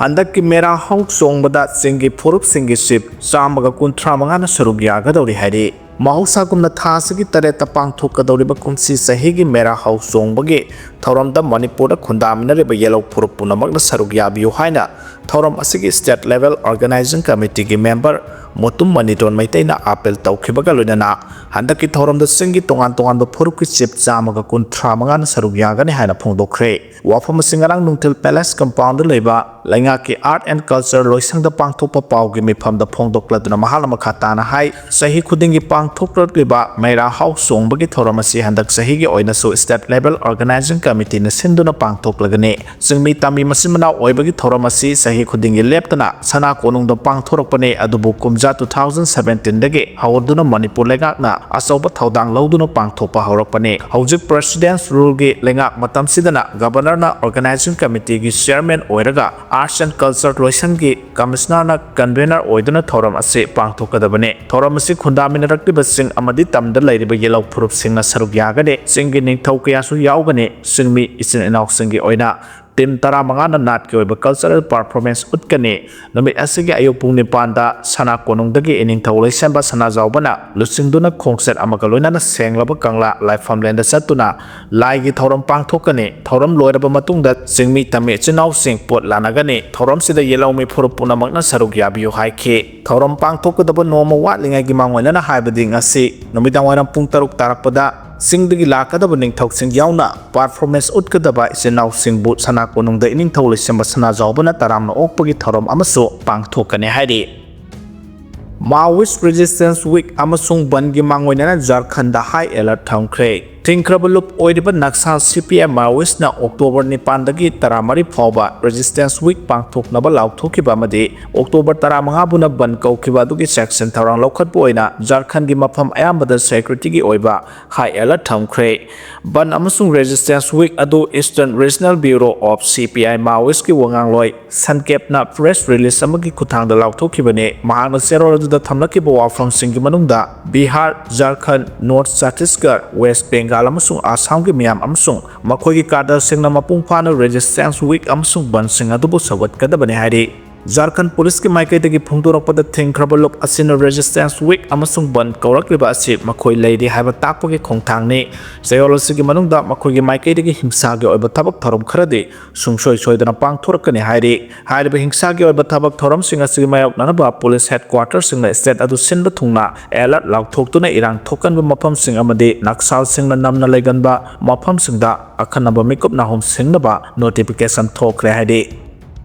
ꯍꯟꯗꯛꯀꯤ ꯃꯦꯔꯥ ꯍꯧ ꯆꯣꯡꯕꯗ ꯆꯤꯡꯒꯤ ꯐꯨꯔꯨꯞꯁꯤꯡꯒꯤ ꯆꯤꯞ ꯆꯥꯝꯃꯒ ꯀꯨꯟꯊ꯭ꯔꯥ ꯃꯉꯥꯅ ꯁꯔꯨꯛ ꯌꯥꯒꯗꯧꯔꯤ ꯍꯥꯏꯔꯤ꯫ ꯃꯍꯧꯁꯥꯒꯨꯝꯅ ꯊꯥ ꯑꯁꯤꯒꯤ ꯇꯔꯦꯠꯇ ꯄꯥꯡꯊꯣꯛꯀꯗꯧꯔꯤꯕ ꯀꯨꯝꯁꯤ ꯆꯍꯤꯒꯤ ꯃꯦꯔꯥ ꯍꯧ ꯆꯣꯡꯕꯒꯤ ꯊꯧꯔꯝꯗ ꯃꯅꯤꯄꯨꯔꯗ ꯈꯨꯟꯗꯥꯃꯤꯟꯅꯔꯤꯕ ꯌꯦꯜꯍꯧ ꯐꯨꯔꯨꯞ ꯄꯨꯝꯅꯃꯛꯅ ꯁꯔꯨꯛ ꯌꯥꯕꯤꯌꯨ ꯍꯥꯏꯅ ꯊꯧꯔꯝ ꯑꯁꯤꯒꯤ ꯁ꯭ꯇꯦꯠ ꯂꯦꯚꯦꯜ ꯑꯣꯔꯒꯅꯥꯏꯖꯤꯡ ꯀꯃꯤꯇꯤꯒꯤ ꯃꯦꯝꯕꯔ ꯃꯣꯇꯨꯝ ꯃꯅꯤꯇꯣꯟ ꯃꯩꯇꯩꯅ ꯑꯥꯄꯤꯜ ꯇꯧꯈꯤꯕꯒ ꯂꯣꯏꯅꯅ ꯍꯟꯗꯛꯀꯤ ꯊꯧꯔꯝꯗ ꯆꯤꯡꯒꯤ ꯇꯣꯉꯥꯟ ꯇꯣꯉꯥꯟꯕ ꯐꯨꯔꯨꯞꯀꯤ ꯆꯤꯞ ꯆꯥꯝꯃꯒ ꯀꯨꯟꯊ꯭ꯔꯥ ꯃꯉꯥꯅ ꯁꯔꯨꯛ ꯌꯥꯒꯅꯤ ꯍꯥꯏꯅ ꯐꯣꯡꯗꯣꯛꯈ꯭ꯔꯦ꯫ ꯋꯥꯐꯝ ꯑꯁꯤ ꯉꯔꯥꯡ ꯅꯨꯡꯊꯤꯜ ꯄꯦꯂꯦꯁ ꯀꯝꯄꯥꯎꯟꯗ ꯂꯩꯕ ꯂꯩꯉꯥꯛꯀꯤ ꯑꯥꯔꯠ ꯑꯦꯟ ꯀꯜꯆꯔ ꯂꯣꯏꯁꯪꯗ ꯄꯥꯡꯊꯣꯛꯄ ꯄꯥꯎꯒꯤ ꯃꯤꯐꯝꯗ ꯐꯣꯡꯗꯣꯛꯂꯗꯨꯅ ꯃꯍꯥꯛꯅ ꯃꯈꯥ ꯇꯥꯅ ꯍꯥꯏ, ꯆꯍꯤ ꯈꯨꯗꯤꯡꯒꯤ ꯄꯥꯡꯊꯣꯛꯂꯛꯂꯤꯕ ꯃꯩꯔꯥ ꯍꯥꯎ ꯆꯣꯡꯕꯒꯤ ꯊꯧꯔꯝ ꯑꯁꯤ ꯍꯟꯗꯛ ꯆꯍꯤꯒꯤ ꯑꯣꯏꯅꯁꯨ ꯁ꯭ꯇꯦꯠ ꯂꯦꯚꯦꯜ ꯑꯣꯔꯒꯅꯥꯏꯖꯤꯡ ꯀꯃꯤꯇꯤꯅ ꯁꯤꯟꯗꯨꯅ ꯄꯥꯡꯊꯣꯛꯂꯒꯅꯤ꯫ ꯆꯤꯡꯃꯤ ꯇꯝꯃꯤ ꯃꯆꯤꯟ ꯃꯅꯥꯎ ꯑꯣꯏꯕꯒꯤ ꯊꯧꯔꯝ ꯑꯁꯤ ꯆꯍꯤ ꯆꯍꯤ ꯈꯨꯗꯤꯡꯒꯤ ꯂꯦꯞꯇꯅ ꯁꯅꯥ ꯀꯣꯅꯨꯡꯗ ꯄꯥꯡꯊꯣꯔꯛꯄꯅꯤ꯫ ꯑꯗꯨꯕꯨ ꯀꯨꯝꯖꯥ two thousand seventeen ꯗꯒꯤ ꯍꯧꯗꯨꯅ ꯃꯅꯤꯄꯨꯔ ꯂꯩꯉꯥꯛꯅ ꯑꯆꯧꯕ ꯊꯧꯗꯥꯡ ꯂꯧꯗꯨꯅ ꯄꯥꯡꯊꯣꯛꯄ ꯍꯧꯔꯛꯄꯅꯤ꯫ ꯍꯧꯖꯤꯛ President's Rule ꯒꯤ ꯂꯩꯉꯥꯛ ꯃꯇꯝꯁꯤꯗꯅ Governor ꯅ Organizing Committee ꯒꯤ Chairman ꯑꯣꯏꯔꯒ Arts and Culture ꯂꯣꯏꯁꯪꯒꯤ Commissioner ꯅ Convener ꯑꯣꯏꯗꯨꯅ ꯊꯧꯔꯝ ꯑꯁꯤ ꯄꯥꯡꯊꯣꯛꯀꯗꯕꯅꯤ꯫ ꯊꯧꯔꯝ ꯑꯁꯤ ꯈꯨꯟꯗꯥꯃꯤꯟꯅꯔꯛꯂꯤꯕꯁꯤꯡ ꯑꯃꯗꯤ ꯇꯝꯗ ꯂꯩꯔꯤꯕ ꯌꯦꯜꯍꯧ ꯐꯨꯔꯨꯞꯁꯤꯡꯅ ꯁꯔꯨꯛ ꯌꯥꯒꯅꯤ꯫ ꯆꯤꯡꯒꯤ ꯅꯤꯡꯊꯧ ꯀꯌꯥꯁꯨ ꯌꯥꯎꯒꯅꯤ꯫ ꯆꯤꯡꯃꯤ ꯏꯆꯤꯟ ꯏꯅꯥꯎꯁꯤꯡꯒꯤ ꯑꯣꯏꯅ team ꯇꯔꯥꯃꯉꯥꯅ ꯅꯥꯠꯀꯤ ꯑꯣꯏꯕ cultural performance ꯎꯠꯀꯅꯤ꯫ ꯅꯨꯃꯤꯠ ꯑꯁꯤꯒꯤ ꯑꯌꯨꯛ ꯄꯨꯡ ꯅꯤꯄꯥꯟꯗ ꯁꯅꯥ ꯀꯣꯅꯨꯡꯗꯒꯤ ꯏꯅꯤꯡꯊꯧ ꯂꯩꯁꯦꯝꯕ ꯁꯅꯥꯖꯥꯎꯕꯅ ꯂꯨꯆꯤꯡꯗꯨꯅ ꯈꯣꯡꯆꯠ ꯑꯃꯒ ꯂꯣꯏꯅꯅ ꯁꯦꯡꯂꯕ ꯀꯪꯂꯥ ꯂꯥꯏꯐꯝꯂꯦꯟꯗ ꯆꯠꯇꯨꯅ ꯂꯥꯏꯒꯤ ꯊꯧꯔꯝ ꯄꯥꯡꯊꯣꯛꯀꯅꯤ꯫ ꯊꯧꯔꯝ ꯂꯣꯏꯔꯕ ꯃꯇꯨꯡꯗ ꯆꯤꯡꯃꯤ ꯇꯝꯃꯤ ꯏꯆꯤꯟ ꯏꯅꯥꯎꯁꯤꯡ ꯄꯣꯠ ꯂꯥꯟꯅꯒꯅꯤ꯫ ꯊꯧꯔꯝꯁꯤꯗ ꯌꯦꯜꯍꯧꯃꯤ ꯐꯨꯔꯨꯞ ꯄꯨꯝꯅꯃꯛꯅ ꯁꯔꯨꯛ ꯌꯥꯕꯤꯌꯨ ꯍꯥꯏꯈꯤ꯫ ꯊꯧꯔꯝ ꯄꯥꯡꯊꯣꯛꯀꯗꯕ ꯅꯣꯡꯃ ꯋꯥꯠꯂꯤꯉꯩꯒꯤ ꯃꯥꯡꯑꯣꯏꯅꯅ ꯍꯥꯏꯕꯗꯤ ꯉꯁꯤ ꯅꯨꯃꯤꯗꯥꯡ ꯋꯥꯏꯔꯝ ꯄꯨꯡ ꯇꯔꯨꯛ ꯇꯥꯔꯛꯄꯗ ꯆꯤꯡꯗꯒꯤ ꯂꯥꯛꯀꯗꯕ ꯅꯤꯡꯊꯧꯁꯤꯡ ꯌꯥꯎꯅ performance ꯎꯠꯀꯗꯕ ꯏꯆꯤꯟ ꯏꯅꯥꯎꯁꯤꯡꯕꯨ ꯁꯅꯥ ꯀꯣꯅꯨꯡꯗ ꯏꯅꯤꯡꯊꯧ ꯂꯩꯁꯦꯝꯕ ꯁꯅꯥꯖꯥꯎꯕꯅ ꯇꯔꯥꯝꯅ ꯑꯣꯛꯄꯒꯤ ꯊꯧꯔꯝ ꯑꯃꯁꯨ ꯄꯥꯡꯊꯣꯛꯀꯅꯤ ꯍꯥꯏꯔꯤ꯫ Maoist Resistance Week ꯑꯃꯁꯨꯡ ꯕꯟꯒꯤ ꯃꯥꯡꯑꯣꯏꯅꯅ ꯖꯥꯔꯈꯟꯗ high alert ꯊꯝꯈ꯭ꯔꯦ꯫ ꯊꯤꯡꯈ꯭ꯔꯕ ꯂꯨꯞ ꯑꯣꯏꯔꯤꯕ ꯅꯛꯁꯥꯜ C P I Maoist ꯅ October ꯅꯤꯄꯥꯟꯗꯒꯤ ꯇꯔꯥꯃꯔꯤ ꯐꯥꯎꯕ Resistance Week ꯄꯥꯡꯊꯣꯛꯅꯕ ꯂꯥꯎꯊꯣꯛꯈꯤꯕ ꯑꯃꯗꯤ October ꯇꯔꯥꯃꯉꯥꯕꯨꯅ ꯕꯟ ꯀꯧꯈꯤꯕ ꯑꯗꯨꯒꯤ ꯆꯦꯛꯁꯤꯟ ꯊꯧꯔꯥꯡ ꯂꯧꯈꯠꯄ ꯑꯣꯏꯅ ꯖꯥꯔꯈꯟꯒꯤ ꯃꯐꯝ ꯑꯌꯥꯝꯕꯗ security ꯒꯤ ꯑꯣꯏꯕ high alert ꯊꯝꯈ꯭ꯔꯦ꯫ ꯕꯟ ꯑꯃꯁꯨꯡ Resistance Week ꯑꯗꯨ Eastern Regional Bureau of C P I Maoist ꯀꯤ ꯋꯥꯉꯥꯡꯂꯣꯏ ꯁꯟꯀꯦꯞꯅ press release ꯑꯃꯒꯤ ꯈꯨꯠꯊꯥꯡꯗ ꯂꯥꯎꯊꯣꯛꯈꯤꯕꯅꯤ꯫ ꯃꯍꯥꯛꯅ ꯆꯦꯔꯣꯜ ꯑꯗꯨꯗ ꯊꯝꯂꯛꯈꯤꯕ ꯋꯥꯐꯝꯁꯤꯡꯒꯤ ꯃꯅꯨꯡꯗ Bihar, ꯖꯥꯔꯈꯟꯗ, North Chhattisgarh, West Bengal ꯑꯃꯁꯨꯡ ꯑꯁꯥꯝꯒꯤ ꯃꯤꯌꯥꯝ ꯑꯃꯁꯨꯡ ꯃꯈꯣꯏꯒꯤ ꯀꯥꯗꯔꯁꯤꯡꯅ ꯃꯄꯨꯡ ꯐꯥꯅ Resistance Week ꯑꯃꯁꯨꯡ ꯕꯟꯁꯤꯡ ꯑꯗꯨꯕꯨ ꯁꯧꯒꯠꯀꯗꯕꯅꯤ ꯍꯥꯏꯔꯤ꯫ ꯖꯥꯔꯈꯟꯗ ꯄꯨꯂꯤꯁꯀꯤ ꯃꯥꯏꯀꯩꯗꯒꯤ ꯐꯣꯡꯗꯣꯔꯛꯄꯗ, ꯊꯤꯡꯈ꯭ꯔꯕ ꯂꯨꯞ ꯑꯁꯤꯅ Resistance Week ꯑꯃꯁꯨꯡ ꯕꯟ ꯀꯧꯔꯛꯂꯤꯕ ꯑꯁꯤ ꯃꯈꯣꯏ ꯂꯩꯔꯤ ꯍꯥꯏꯕ ꯇꯥꯛꯄꯒꯤ ꯈꯣꯡꯊꯥꯡꯅꯤ꯫ ꯆꯌꯣꯜ ꯑꯁꯤꯒꯤ ꯃꯅꯨꯡꯗ ꯃꯈꯣꯏꯒꯤ ꯃꯥꯏꯀꯩꯗꯒꯤ ꯍꯤꯡꯁꯥꯒꯤ ꯑꯣꯏꯕ ꯊꯕꯛ ꯊꯧꯔꯝ ꯈꯔꯗꯤ ꯁꯨꯡꯁꯣꯏ ꯁꯣꯏꯗꯅ ꯄꯥꯡꯊꯣꯔꯛꯀꯅꯤ ꯍꯥꯏꯔꯤ꯫ ꯍꯥꯏꯔꯤꯕ ꯍꯤꯡꯁꯥꯒꯤ ꯑꯣꯏꯕ ꯊꯕꯛ ꯊꯧꯔꯝꯁꯤꯡ ꯑꯁꯤꯒꯤ ꯃꯥꯌꯣꯛꯅꯅꯕ ꯄꯨꯂꯤꯁ headquarter ꯁꯤꯡꯅ state ꯑꯗꯨ ꯁꯤꯟꯕ ꯊꯨꯡꯅ alert ꯂꯥꯎꯊꯣꯛꯇꯨꯅ ꯏꯔꯥꯡ ꯊꯣꯛꯀꯟꯕ ꯃꯐꯝꯁꯤꯡ ꯑꯃꯗꯤ ꯅꯛꯁꯥꯜꯁꯤꯡꯅ ꯅꯝꯅ ꯂꯩꯒꯟꯕ ꯃꯐꯝꯁꯤꯡꯗ ꯑꯈꯟꯅꯕ ꯃꯤꯀꯨꯞ ꯅꯥꯍꯨꯝ ꯁꯤꯡꯅꯕ notification ꯊꯣꯛꯈ꯭ꯔꯦ ꯍꯥꯏꯔꯤ꯫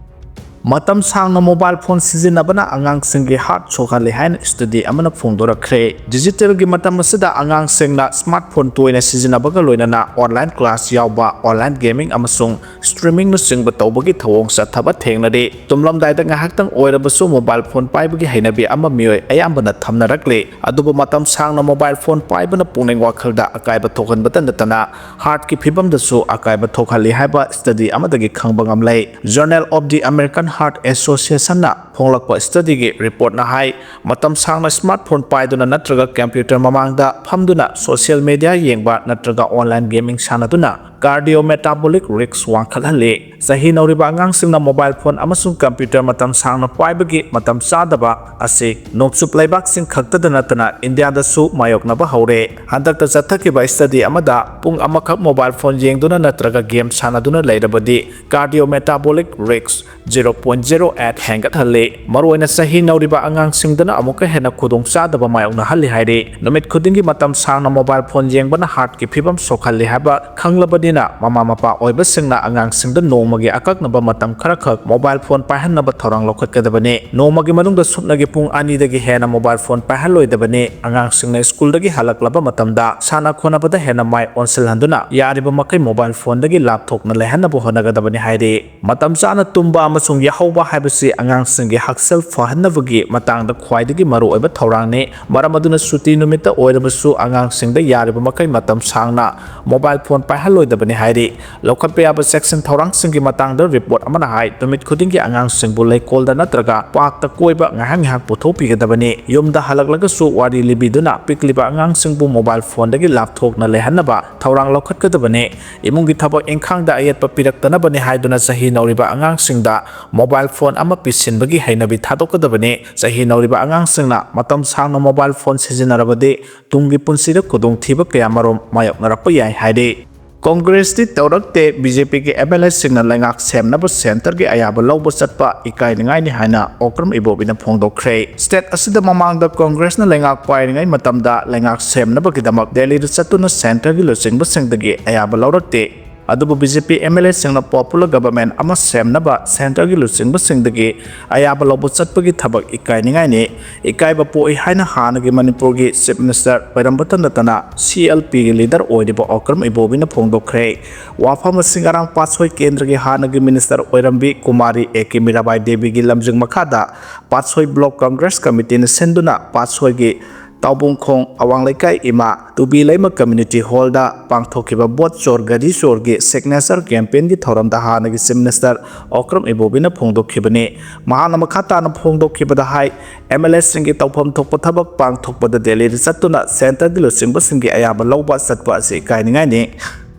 ꯃꯇꯝ ꯁꯥꯡꯅ ꯃꯣꯕꯥꯏꯜ ꯐꯣꯟ ꯁꯤꯖꯤꯟꯅꯕꯅ ꯑꯉꯥꯡꯁꯤꯡꯒꯤ ꯍꯥꯔꯠ ꯁꯣꯛꯍꯜꯂꯤ ꯍꯥꯏꯅ ꯁ꯭ꯇꯗꯤ ꯑꯃꯅ ꯐꯣꯡꯗꯣꯔꯛꯈ꯭ꯔꯦ꯫ ꯗꯤꯖꯤꯇꯦꯜꯒꯤ ꯃꯇꯝ ꯑꯁꯤꯗ ꯑꯉꯥꯡꯁꯤꯡꯅ ꯁ꯭ꯃꯥꯔꯠ ꯐꯣꯟ ꯇꯣꯏꯅ ꯁꯤꯖꯤꯟꯅꯕꯒ ꯂꯣꯏꯅꯅ ꯑꯣꯟꯂꯥꯏꯟ ꯀ꯭ꯂꯥꯁ ꯌꯥꯎꯕ, ꯑꯣꯟꯂꯥꯏꯟ ꯒꯦꯃꯤꯡ ꯑꯃꯁꯨꯡ ꯁ꯭ꯇ꯭ꯔꯤꯃꯤꯡꯅꯆꯤꯡꯕ ꯇꯧꯕꯒꯤ ꯊꯧꯑꯣꯡ ꯆꯠꯊꯕ ꯊꯦꯡꯅꯔꯤ꯫ ꯇꯨꯝꯂꯝꯗꯥꯏꯗ ꯉꯥꯏꯍꯥꯛꯇꯪ ꯑꯣꯏꯔꯕꯁꯨ ꯃꯣꯕꯥꯏꯜ ꯐꯣꯟ ꯄꯥꯏꯕꯒꯤ ꯍꯩꯅꯕꯤ ꯑꯃ ꯃꯤꯑꯣꯏ ꯑꯌꯥꯝꯕꯅ ꯊꯝꯅꯔꯛꯂꯤ꯫ ꯑꯗꯨꯕꯨ ꯃꯇꯝ ꯁꯥꯡꯅ ꯃꯣꯕꯥꯏꯜ ꯐꯣꯟ ꯄꯥꯏꯕꯅ ꯄꯨꯛꯅꯤꯡ ꯋꯥꯈꯜꯗ ꯑꯀꯥꯏꯕ ꯊꯣꯛꯍꯟꯕꯇ ꯅꯠꯇꯅ ꯍꯥꯔꯠꯀꯤ ꯐꯤꯕꯝꯗꯁꯨ ꯑꯀꯥꯏꯕ ꯊꯣꯛꯍꯜꯂꯤ ꯍꯥꯏꯕ ꯁ꯭ꯇꯗꯤ ꯑꯃꯗꯒꯤ ꯈꯪꯕ ꯉꯝꯂꯦ꯫ Journal of the American Heart Associationꯅ ꯐꯣꯡꯂꯛꯄ ꯁ꯭ꯇꯗꯤꯒꯤ ꯔꯤꯄꯣꯔꯠꯅ ꯍꯥꯏ, ꯃꯇꯝ ꯁꯥꯡꯅ ꯁ꯭ꯃꯥꯔꯠ ꯐꯣꯟ ꯄꯥꯏꯗꯨꯅ ꯅꯠꯇ꯭ꯔꯒ ꯀꯝꯄ꯭ꯌꯨꯇꯔ ꯃꯃꯥꯡꯗ ꯐꯝꯗꯨꯅ ꯁꯣꯁꯤꯌꯦꯜ ꯃꯦꯗꯤꯌꯥ ꯌꯦꯡꯕ ꯅꯠꯇ꯭ꯔꯒ ꯑꯣꯟꯂꯥꯏꯟ ꯒꯦꯃꯤꯡ ꯁꯥꯟꯅꯗꯨꯅ ꯀꯥꯔꯗꯤꯑꯣ ꯃꯦꯇꯥꯕꯣꯂꯤꯛ ꯔꯤꯁ꯭ꯛ ꯋꯥꯡꯈꯠꯍꯜꯂꯤ꯫ ꯆꯍꯤ ꯅꯧꯔꯤꯕ ꯑꯉꯥꯡꯁꯤꯡꯅ ꯃꯣꯕꯥꯏꯜ ꯐꯣꯟ ꯑꯃꯁꯨꯡ ꯀꯝꯄ꯭ꯌꯨꯇꯔ ꯃꯇꯝ ꯁꯥꯡꯅ ꯄꯥꯏꯕꯒꯤ ꯃꯇꯝ ꯆꯥꯗꯕ ꯑꯁꯤ ꯅꯣꯡꯆꯨꯞ ꯂꯩꯕꯥꯛꯁꯤꯡ ꯈꯛꯇꯗ ꯅꯠꯇꯅ ꯏꯟꯗꯤꯌꯥꯗꯁꯨ ꯃꯥꯌꯣꯛꯅꯕ ꯍꯧꯔꯦ꯫ ꯍꯟꯗꯛꯇ ꯆꯠꯊꯈꯤꯕ ꯁ꯭ꯇꯗꯤ ꯑꯃꯗ ꯄꯨꯡ ꯑꯃꯈꯛ ꯃꯣꯕꯥꯏꯜ ꯐꯣꯟ ꯌꯦꯡꯗꯨꯅ ꯅꯠꯇ꯭ꯔꯒ ꯒꯦꯝ ꯁꯥꯟꯅꯗꯨꯅ ꯂꯩꯔꯕꯗꯤ cardio metabolic risk zero point zero eight ꯍꯦꯟꯒꯠꯍꯜꯂꯤ꯫ ꯃꯔꯨꯑꯣꯏꯅ ꯆꯍꯤ ꯅꯧꯔꯤꯕ ꯑꯉꯥꯡꯁꯤꯡꯗꯅ ꯑꯃꯨꯛꯀ ꯍꯦꯟꯅ ꯈꯨꯗꯣꯡꯆꯥꯗꯕ ꯃꯥꯌꯣꯛꯅꯍꯜꯂꯤ ꯍꯥꯏꯔꯤ꯫ ꯅꯨꯃꯤꯠ ꯈꯨꯗꯤꯡꯒꯤ ꯃꯇꯝ ꯁꯥꯡꯅ ꯃꯣꯕꯥꯏꯜ ꯐꯣꯟ ꯌꯦꯡꯕꯅ ꯍꯥꯔꯠꯀꯤ ꯐꯤꯕꯝ ꯁꯣꯛꯍꯜꯂꯤ ꯍꯥꯏꯕ ꯈꯪꯂꯕꯅꯤꯅ, ꯃꯃꯥ ꯃꯄꯥ ꯑꯣꯏꯕꯁꯤꯡꯅ ꯑꯉꯥꯡꯁꯤꯡꯗ ꯅꯣꯡꯃꯒꯤ ꯑꯀꯛꯅꯕ ꯃꯇꯝ ꯈꯔꯈꯛ ꯃꯣꯕꯥꯏꯜ ꯐꯣꯟ ꯄꯥꯏꯍꯟꯅꯕ ꯊꯧꯔꯥꯡ ꯂꯧꯈꯠꯀꯗꯕꯅꯤ꯫ ꯅꯣꯡꯃꯒꯤ ꯃꯅꯨꯡꯗ ꯁꯨꯞꯅꯒꯤ ꯄꯨꯡ ꯑꯅꯤꯗꯒꯤ ꯍꯦꯟꯅ ꯃꯣꯕꯥꯏꯜ ꯐꯣꯟ ꯄꯥꯏꯍꯜꯂꯣꯏꯗꯕꯅꯤ꯫ ꯑꯉꯥꯡꯁꯤꯡꯅ ꯁ꯭ꯀꯨꯜꯗꯒꯤ ꯍꯜꯂꯛꯂꯕ ꯃꯇꯝꯗ ꯁꯥꯟꯅ ꯈꯣꯠꯅꯕꯗ ꯍꯦꯟꯅ ꯃꯥꯏ ꯑꯣꯟꯁꯤꯜꯍꯟꯗꯨꯅ ꯌꯥꯔꯤꯕ ꯃꯈꯩ ꯃꯣꯕꯥꯏꯜ ꯐꯣꯟꯗꯒꯤ ꯂꯥꯞꯊꯣꯛꯅ ꯂꯩꯍꯟꯅꯕ ꯍꯣꯠꯅꯒꯗꯕꯅꯤ ꯍꯥꯏꯔꯤ꯫ ꯃꯇꯝ ꯆꯥꯅ ꯇꯨꯝꯕ ꯑꯃꯁꯨꯡ ꯌꯥꯍꯧꯕ ꯍꯥꯏꯕꯁꯤ ꯑꯉꯥꯡꯁꯤꯡꯒꯤ ꯍꯛꯁꯦꯜ ꯐꯍꯟꯅꯕꯒꯤ ꯃꯇꯥꯡꯗ ꯈ꯭ꯋꯥꯏꯗꯒꯤ ꯃꯔꯨꯑꯣꯏꯕ ꯊꯧꯔꯥꯡꯅꯤ꯫ ꯃꯔꯝ ꯑꯗꯨꯅ ꯁꯨꯇꯤ ꯅꯨꯃꯤꯠꯇ ꯑꯣꯏꯔꯕꯁꯨ ꯑꯉꯥꯡꯁꯤꯡꯗ ꯌꯥꯔꯤꯕ ꯃꯈꯩ ꯃꯇꯝ ꯁꯥꯡꯅ ꯃꯣꯕꯥꯏꯜ ꯐꯣꯟ ꯄꯥꯏꯍꯜꯂꯣꯏꯗꯕꯅꯤ ꯍꯥꯏꯔꯤ꯫ ꯂꯧꯈꯠꯄ ꯌꯥꯕ ꯆꯦꯛꯁꯤꯟ ꯊꯧꯔꯥꯡꯁꯤꯡꯒꯤ ꯃꯇꯥꯡꯗ ꯔꯤꯄꯣꯔꯠ ꯑꯃꯅ ꯍꯥꯏ, ꯅꯨꯃꯤꯠ ꯈꯨꯗꯤꯡꯒꯤ ꯑꯉꯥꯡꯁꯤꯡꯕꯨ ꯂꯩꯀꯣꯜꯗ ꯅꯠꯇ꯭ꯔꯒ ꯄꯥꯔꯛꯇ ꯀꯣꯏꯕ ꯉꯥꯏꯍꯥꯛ ꯉꯥꯏꯍꯥꯛ ꯄꯨꯊꯣꯛꯄꯤꯒꯗꯕꯅꯤ꯫ ꯌꯨꯝꯗ ꯍꯜꯂꯛꯂꯒꯁꯨ ꯋꯥꯔꯤ ꯂꯤꯕꯤꯗꯨꯅ ꯄꯤꯛꯂꯤꯕ ꯑꯉꯥꯡꯁꯤꯡꯕꯨ ꯃꯣꯕꯥꯏꯜ ꯐꯣꯟꯗꯒꯤ ꯂꯥꯞꯊꯣꯛꯅ ꯂꯩꯍꯟꯅꯕ ꯊꯧꯔꯥꯡ ꯂꯧꯈꯠꯀꯗꯕꯅꯤ꯫ ꯏꯃꯨꯡꯒꯤ ꯊꯕꯛ ꯏꯪꯈꯥꯡꯗ ꯑꯌꯦꯠꯄ ꯄꯤꯔꯛꯇꯅꯕꯅꯤ ꯍꯥꯏꯗꯨꯅ ꯆꯍꯤ ꯅꯧꯔꯤꯕ ꯑꯉꯥꯡꯁꯤꯡꯗ ꯃꯣꯕꯥꯏꯜ ꯐꯣꯟ ꯑꯃ ꯄꯤꯁꯤꯟꯕꯒꯤ ꯍꯩꯅꯕꯤ ꯊꯥꯗꯣꯛꯀꯗꯕꯅꯤ꯫ ꯆꯍꯤ ꯅꯧꯔꯤꯕ ꯑꯉꯥꯡꯁꯤꯡꯅ ꯃꯇꯝ ꯁꯥꯡꯅ ꯃꯣꯕꯥꯏꯜ ꯐꯣꯟ ꯁꯤꯖꯤꯟꯅꯔꯕꯗꯤ ꯇꯨꯡꯒꯤ ꯄꯨꯟꯁꯤꯗ ꯈꯨꯗꯣꯡꯊꯤꯕ ꯀꯌꯥꯃꯔꯨꯝ ꯃꯥꯌꯣꯛꯅꯔꯛꯄ ꯌꯥꯏ ꯍꯥꯏꯔꯤ꯫ ꯀꯣꯡꯒ꯭ꯔꯦꯁꯇꯤ ꯇꯧꯔꯛꯇꯦ, ꯕꯤ ꯖꯦ ꯄꯤꯒꯤ ꯑꯦꯝ ꯑꯦꯜ ꯑꯦꯁꯤꯡꯅ ꯂꯩꯉꯥꯛ ꯁꯦꯝꯅꯕ ꯁꯦꯟꯇꯔꯒꯤ ꯑꯌꯥꯕ ꯂꯧꯕ ꯆꯠꯄ ꯏꯀꯥꯏꯅꯤꯡꯉꯥꯏꯅꯤ ꯍꯥꯏꯅ ꯑꯣꯀ꯭ꯔꯝ ꯏꯕꯣꯕꯤꯅ ꯐꯣꯡꯗꯣꯛꯈ꯭ꯔꯦ꯫ ꯁ꯭ꯇꯦꯠ ꯑꯁꯤꯗ ꯃꯃꯥꯡꯗ ꯀꯣꯡꯒ꯭ꯔꯦꯁꯅ ꯂꯩꯉꯥꯛ ꯄꯥꯏꯔꯤꯉꯩ ꯃꯇꯝꯗ ꯂꯩꯉꯥꯛ ꯁꯦꯝꯅꯕꯒꯤꯗꯃꯛ ꯗꯦꯜꯂꯤꯗ ꯆꯠꯇꯨꯅ ꯁꯦꯟꯇꯔꯒꯤ ꯂꯨꯆꯤꯡꯕꯁꯤꯡꯗꯒꯤ ꯑꯌꯥꯕ ꯂꯧꯔꯛꯇꯦ꯫ ꯑꯗꯨꯕꯨ B J P M L ꯑꯦꯁꯤꯡꯅ popular government ꯑꯃ ꯁꯦꯝꯅꯕ centreꯒꯤ ꯂꯨꯆꯤꯡꯕꯁꯤꯡꯗꯒꯤ ꯑꯌꯥꯕ ꯂꯧꯕ ꯆꯠꯄꯒꯤ ꯊꯕꯛ ꯏꯀꯥꯏꯅꯤꯡꯉꯥꯏꯅꯤ꯫ ꯏꯀꯥꯏꯕ ꯄꯣꯛꯏ ꯍꯥꯏꯅ ꯍꯥꯟꯅꯒꯤ ꯃꯅꯤꯄꯨꯔꯒꯤ Chief Minister ꯑꯣꯏꯔꯝꯕꯇ ꯅꯠꯇꯅ C L Pꯒꯤ leader ꯑꯣꯏꯔꯤꯕ ꯑꯣꯀ꯭ꯔꯝ ꯏꯕꯣꯕꯤꯅ ꯐꯣꯡꯗꯣꯛꯈ꯭ꯔꯦ꯫ ꯋꯥꯐꯝ ꯑꯁꯤ ꯉꯔꯥꯡ ꯄꯥꯠꯁꯣꯏ ꯀꯦꯟꯗ꯭ꯔꯒꯤ ꯍꯥꯟꯅꯒꯤ minister ꯑꯣꯏꯔꯝꯕꯤ Kumari A K Mirabai ꯗꯦꯕꯤꯒꯤ ꯂꯝꯖꯤꯡ ꯃꯈꯥꯗ ꯄꯥꯠꯁꯣꯏ Block Congress Committeeꯅ ꯁꯤꯟꯗꯨꯅ ꯄꯥꯠꯁꯣꯏꯒꯤ ꯇꯥꯎꯕꯨꯡꯈꯣꯡ ꯑꯋꯥꯡ ꯂꯩꯀꯥꯏ ꯏꯃꯥ ꯇꯨꯕꯤ ꯂꯩꯃ Community Hallꯗ ꯄꯥꯡꯊꯣꯛꯈꯤꯕ ꯚꯣꯠ ꯆꯣꯔ ꯒꯥꯔꯤ ꯆꯣꯔꯒꯤ signature campaignꯒꯤ ꯊꯧꯔꯝꯗ ꯍꯥꯟꯅꯒꯤ Chief Minister ꯑꯣꯀ꯭ꯔꯝ ꯏꯕꯣꯕꯤꯅ ꯐꯣꯡꯗꯣꯛꯈꯤꯕꯅꯤ꯫ ꯃꯍꯥꯛꯅ ꯃꯈꯥ ꯇꯥꯅ ꯐꯣꯡꯗꯣꯛꯈꯤꯕꯗ ꯍꯥꯏ, ꯑꯦꯝ ꯑꯦꯜ ꯑꯦꯁꯤꯡꯒꯤ ꯇꯧꯐꯝ ꯊꯣꯛꯄ ꯊꯕꯛ ꯄꯥꯡꯊꯣꯛꯄꯗ ꯗꯦꯜꯂꯤꯗ ꯆꯠꯇꯨꯅ centreꯒꯤ ꯂꯨꯆꯤꯡꯕꯁꯤꯡꯒꯤ ꯑꯌꯥꯕ ꯂꯧꯕ ꯆꯠꯄ ꯑꯁꯤ ꯏꯀꯥꯏꯅꯤꯡꯉꯥꯏꯅꯤ꯫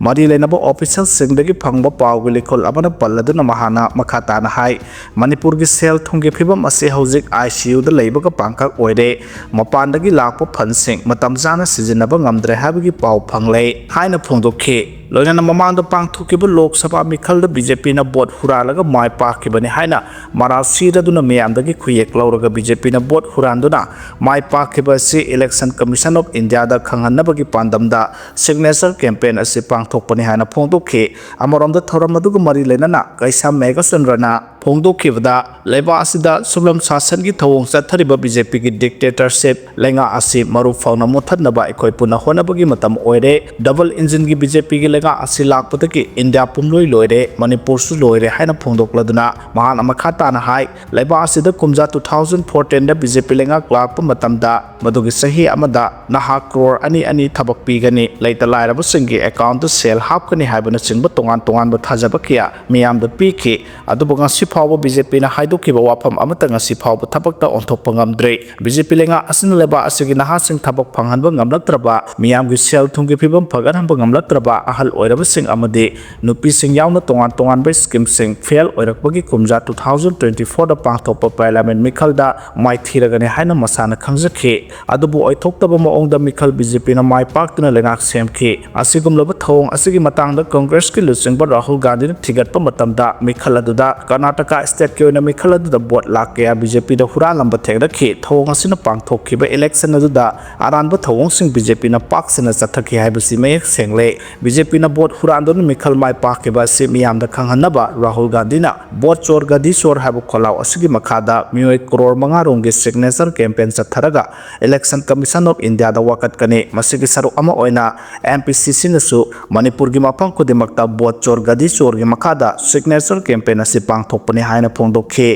ꯃꯔꯤ ꯂꯩꯅꯕ officialꯁꯤꯡꯗꯒꯤ ꯐꯪꯕ ꯄꯥꯎꯒꯤ ꯂꯤꯈꯨꯜ ꯑꯃꯅ ꯄꯜꯂꯗꯨꯅ ꯃꯍꯥꯛꯅ ꯃꯈꯥ ꯇꯥꯅ ꯍꯥꯏ, ꯃꯅꯤꯄꯨꯔꯒꯤ ꯁꯦꯜ ꯊꯨꯝꯒꯤ ꯐꯤꯕꯝ ꯑꯁꯤ ꯍꯧꯖꯤꯛ I C Uꯗ ꯂꯩꯕꯒ ꯄꯥꯡꯈꯛ ꯑꯣꯏꯔꯦ꯫ ꯃꯄꯥꯟꯗꯒꯤ ꯂꯥꯛꯄ fundꯁꯤꯡ ꯃꯇꯝ ꯆꯥꯅ ꯁꯤꯖꯤꯟꯅꯕ ꯉꯝꯗ꯭ꯔꯦ ꯍꯥꯏꯕꯒꯤ ꯄꯥꯎ ꯐꯪꯂꯦ ꯍꯥꯏꯅ ꯐꯣꯡꯗꯣꯛꯈꯤ꯫ ꯂꯣꯏꯅꯅ ꯃꯃꯥꯡꯗ ꯄꯥꯡꯊꯣꯛꯈꯤꯕ ꯂꯣꯛ ꯁꯚꯥ ꯃꯤꯈꯜꯗ ꯕꯤ ꯖꯦ ꯄꯤꯅ ꯚꯣꯠ ꯍꯨꯔꯥꯜꯂꯒ ꯃꯥꯏ ꯄꯥꯛꯈꯤꯕꯅꯤ ꯍꯥꯏꯅ ꯃꯔꯥꯜ ꯁꯤꯔꯗꯨꯅ ꯃꯤꯌꯥꯝꯗꯒꯤ ꯈꯨꯌꯦꯛ ꯂꯧꯔꯒ ꯕꯤ ꯖꯦ ꯄꯤꯅ ꯚꯣꯠ ꯍꯨꯔꯥꯟꯗꯨꯅ ꯃꯥꯏ ꯄꯥꯛꯈꯤꯕ ꯑꯁꯤ Election Commission of Indiaꯗ ꯈꯪꯍꯟꯅꯕꯒꯤ ꯄꯥꯟꯗꯝꯗ signature campaign ꯑꯁꯤ ꯄꯥꯡꯊꯣꯛꯄꯅꯤ ꯍꯥꯏꯅ ꯐꯣꯡꯗꯣꯛꯈꯤ꯫ ꯑꯃꯔꯣꯝꯗ ꯊꯧꯔꯝ ꯑꯗꯨꯒ ꯃꯔꯤ ꯂꯩꯅꯅ ꯀꯩꯁꯥꯝ ꯃꯦꯘꯆꯟꯗ꯭ꯔꯅ ꯐꯣꯡꯗꯣꯛꯈꯤꯕꯗ, ꯂꯩꯕꯥꯛ ꯑꯁꯤꯗ ꯁꯨꯞꯅꯝ ꯁꯥꯁꯟꯒꯤ ꯊꯧꯑꯣꯡ ꯆꯠꯊꯔꯤꯕ ꯕꯤ ꯖꯦ ꯄꯤꯒꯤ dictatorship ꯂꯩꯉꯥꯛ ꯑꯁꯤ ꯃꯔꯨ ꯐꯪꯅ ꯃꯨꯠꯊꯠꯅꯕ ꯑꯩꯈꯣꯏ ꯄꯨꯟꯅ ꯍꯣꯠꯅꯕꯒꯤ ꯃꯇꯝ ꯑꯣꯏꯔꯦ꯫ Double engineꯒꯤ ꯕꯤ ꯖꯦ ꯄꯤꯒꯤ ꯂꯩꯉꯥꯛ ꯑꯁꯤ ꯂꯥꯛꯄꯗꯒꯤ ꯏꯟꯗꯤꯌꯥ ꯄꯨꯝꯂꯣꯏ ꯂꯣꯏꯔꯦ, ꯃꯅꯤꯄꯨꯔꯁꯨ ꯂꯣꯏꯔꯦ ꯍꯥꯏꯅ ꯐꯣꯡꯗꯣꯛꯂꯗꯨꯅ ꯃꯍꯥꯛꯅ ꯃꯈꯥ ꯇꯥꯅ ꯍꯥꯏ, ꯂꯩꯕꯥꯛ ꯑꯁꯤꯗ ꯀꯨꯝꯖꯥ two thousand fourteenꯗ ꯕꯤ ꯖꯦ ꯄꯤ ꯂꯩꯉꯥꯛ ꯂꯥꯛꯄ ꯃꯇꯝꯗ ꯃꯗꯨꯒꯤ ꯆꯍꯤ ꯑꯃꯗ ꯅꯍꯥ ꯀ꯭ꯔꯣꯔ ꯑꯅꯤ ꯑꯅꯤ ꯊꯕꯛ ꯄꯤꯒꯅꯤ, ꯂꯩꯇ ꯂꯥꯏꯔꯕꯁꯤꯡꯒꯤ accountꯇ ꯁꯦꯜ ꯍꯥꯞꯀꯅꯤ ꯍꯥꯏꯕꯅꯆꯤꯡꯕ ꯇꯣꯉꯥꯟ ꯇꯣꯉꯥꯟꯕ ꯊꯥꯖꯕ ꯀꯌꯥ ꯃꯤꯌꯥꯝꯗ ꯄꯤꯈꯤ꯫ ꯑꯗꯨꯕꯨ ꯉꯁꯤ ꯐꯥꯎꯕ ꯕꯤ ꯖꯦ ꯄꯤꯅ ꯍꯥꯏꯗꯣꯛꯈꯤꯕ ꯋꯥꯐꯝ ꯑꯃꯠꯇ ꯉꯁꯤ ꯐꯥꯎꯕ ꯊꯕꯛꯇ ꯑꯣꯟꯊꯣꯛꯄ ꯉꯝꯗ꯭ꯔꯤ꯫ ꯕꯤ ꯖꯦ ꯄꯤ ꯂꯩꯉꯥꯛ ꯑꯁꯤꯅ ꯂꯩꯕꯥꯛ ꯑꯁꯤꯒꯤ ꯅꯍꯥꯁꯤꯡ ꯊꯕꯛ ꯐꯪꯍꯟꯕ ꯉꯝꯂꯛꯇ꯭ꯔꯕ, ꯃꯤꯌꯥꯝꯒꯤ ꯁꯦꯜ ꯊꯨꯝꯒꯤ ꯐꯤꯕꯝ ꯐꯒꯠꯍꯟꯕ ꯉꯝꯂꯛꯇ꯭ꯔꯕ, ꯑꯍꯜ ꯑꯣꯏꯔꯕꯁꯤꯡ ꯑꯃꯗꯤ ꯅꯨꯄꯤꯁꯤꯡ ꯌꯥꯎꯅ ꯇꯣꯉꯥꯟ ꯇꯣꯉꯥꯟꯕ schemeꯁꯤꯡ fail ꯑꯣꯏꯔꯛꯄꯒꯤ ꯀꯨꯝꯖꯥ two thousand twenty fourꯗ ꯄꯥꯡꯊꯣꯛꯄ parliament ꯃꯤꯈꯜꯗ ꯃꯥꯏꯊꯤꯔꯒꯅꯤ ꯍꯥꯏꯅ ꯃꯁꯥꯅ ꯈꯪꯖꯈꯤ꯫ ꯑꯗꯨꯕꯨ ꯑꯣꯏꯊꯣꯛꯇꯕ ꯃꯑꯣꯡꯗ ꯃꯤꯈꯜ ꯕꯤ ꯖꯦ ꯄꯤꯅ ꯃꯥꯏ ꯄꯥꯛꯇꯨꯅ ꯂꯩꯉꯥꯛ ꯁꯦꯝꯈꯤ꯫ ꯑꯁꯤꯒꯨꯝꯂꯕ ꯊꯧꯑꯣꯡ ꯑꯁꯤꯒꯤ ꯃꯇꯥꯡꯗ ꯀꯪꯒ꯭ꯔꯦꯁꯀꯤ ꯂꯨꯆꯤꯡꯕ ꯔꯥꯍꯨꯜ ꯒꯥꯟꯙꯤꯅ ꯊꯤꯒꯠꯄ ꯃꯇꯝꯗ ꯃꯤꯈꯜ ꯑꯗꯨꯗ ꯀꯔꯅꯥꯇꯀꯥ ꯀ ꯁ꯭ꯇꯦꯠꯀꯤ ꯑꯣꯏꯅ ꯃꯤꯈꯜ ꯑꯗꯨꯗ ꯚꯣꯠ ꯂꯥꯛ ꯀꯌꯥ ꯕꯤ ꯖꯦ ꯄꯤꯗ ꯍꯨꯔꯥꯟꯂꯝꯕ ꯊꯦꯡꯅꯈꯤ꯫ ꯊꯧꯑꯣꯡ ꯑꯁꯤꯅ ꯄꯥꯡꯊꯣꯛꯈꯤꯕ ꯏꯂꯦꯛꯁꯟ ꯑꯗꯨꯗ ꯑꯔꯥꯟꯕ ꯊꯧꯑꯣꯡꯁꯤꯡ ꯕꯤ ꯖꯦ ꯄꯤꯅ ꯄꯥꯛ ꯁꯟꯅ ꯆꯠꯊꯈꯤ ꯍꯥꯏꯕꯁꯤ ꯃꯌꯦꯛ ꯁꯦꯡꯂꯦ꯫ ꯕꯤ ꯖꯦ ꯄꯤꯅ ꯚꯣꯠ ꯍꯨꯔꯥꯟꯗꯨꯅ ꯃꯤꯈꯜ ꯃꯥꯏ ꯄꯥꯛꯈꯤꯕ ꯑꯁꯤ ꯃꯤꯌꯥꯝꯗ ꯈꯪꯍꯟꯅꯕ ꯔꯥꯍꯨꯜ ꯒꯥꯟꯙꯤꯅ "ꯚꯣꯠ ꯆꯣꯔ ꯒꯥꯙꯤ ꯆꯣꯔ" ꯍꯥꯏꯕ ꯈꯣꯜꯂꯥꯎ ꯑꯁꯤꯒꯤ ꯃꯈꯥꯗ ꯃꯤꯑꯣꯏ ꯀ꯭ꯔꯣꯔ ꯃꯉꯥ ꯔꯣꯝꯒꯤ ꯁꯤꯒꯅꯦꯆꯔ ꯀꯦꯝꯄꯦꯟ ꯆꯠꯊꯔꯒ ꯏꯂꯦꯛꯁꯟ ꯀꯃꯤꯁꯟ ꯑꯣꯐ ꯏꯟꯗꯤꯌꯥꯗ ꯋꯥꯀꯠꯀꯅꯤ꯫ ꯃꯁꯤꯒꯤ ꯁꯔꯨꯛ ꯑꯃ ꯑꯣꯏꯅ ꯑꯦꯝ ꯄꯤ ꯁꯤ ꯁꯤꯅꯁꯨ ꯃꯅꯤꯄꯨꯔꯒꯤ ꯃꯐꯝ ꯈꯨꯗꯤꯡꯃꯛꯇ "ꯚꯣꯠ ꯆꯣꯔ ꯒꯥꯙꯤ ꯆꯣꯔ"ꯒꯤ ꯃꯈꯥꯗ ꯁꯤꯒꯅꯦꯆꯔ ꯀꯦꯝꯄꯦꯟ ꯑꯁꯤ ꯄꯥꯡꯊꯣꯛꯄꯅꯤ ꯍꯥꯏꯅ ꯐꯣꯡꯗꯣꯛꯈꯤ꯫